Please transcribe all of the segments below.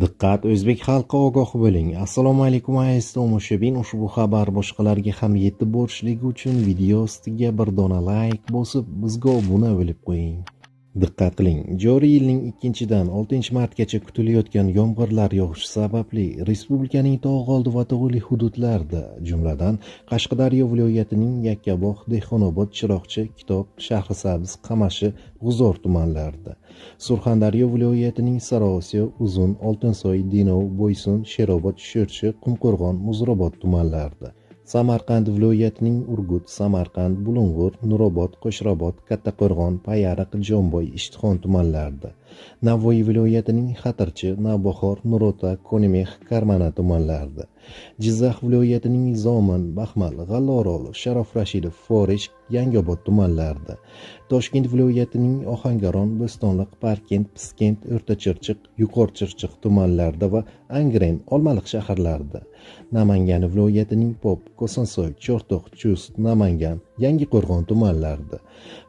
Diqqat, o'zbek xalqi, ogoh bo'ling! Assalomu alaykum, aziz tomoshabin! Ushbu xabar boshqalarga ham yetib borishligi uchun video ostiga bir dona layk bosib, bizga obuna bo'lib qo'ying. Diqqat qiling, joriy yilning 2-dan 6-martgacha kutilayotgan yomg'irlar yog'ishi sababli respublikaning tog' oldi va tog'li hududlarida, jumladan, Qashqadaryo viloyatining Yakkabog', Dehqonobod, Chiroqchi, Kitob, Shahrisabz, Qamashi, G'uzor tumanlarida, Surxondaryo viloyatining Sariosiyo, Uzun, Oltinsoy, Denov, Boysun, Sherobod, Sho'rchi, Qumqo'rg'on, Muzrabot tumanlarida, Samarqand viloyatining Urgut, Samarqand, Bulung'ur, Nurobod, Qo'shrabot, Kattaqo'rg'on, Payariq, Jomboy, Ishtixon tumanlarida, Navoiy viloyatining Xatirchi, Navbahor, Nurota, Konimex, Karmana tumanlarida, Jizzax viloyatining Zomin, Baxmal, G'allaorol, Sharof Rashidov, Forish, Yangiobod tumanlarida, Toshkent viloyatining Ohangaron, Bo'stonliq, Parkent, Piskent, O'rta Chirchiq, Yuqori Chirchiq tumanlarida va Angren, Olmaliq shaharlarida, Namangan viloyatining Pop, Kosonsoy, Chortoq, Chust, Namangan, Yangiqo'rg'on tumanlarida,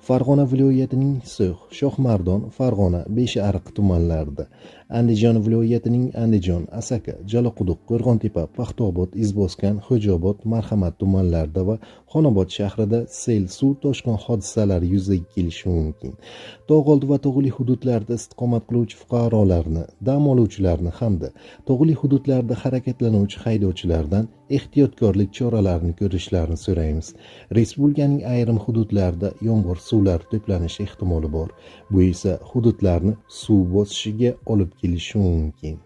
Farg'ona viloyatining So'x, Shohmardon, Farg'ona, Beshariq tumanlarida, Andijon viloyatining Andijon, Asaka, Jalaquduq, Qo'rg'ontepa, Paxtaobod, Izboskan, Xo'jaobod, Marhamat tumanlarida va Xonobod shahrida sel, suv toshqin hodisalari yuzaga kelishi mumkin. Tog' oldi va tog'li hududlarda istiqomat qiluvchi fuqarolarni, dam oluvchilarni hamda tog'li hududlarda harakatlanuvchi haydovchilardan ehtiyotkorlik choralarini ko'rishlarini so'raymiz. Respublikaning ayrim hududlarida yomg'ir suvlari to'planishi ehtimoli bor. Bu esa hududlarni suv bosishiga olib kelishi mumkin.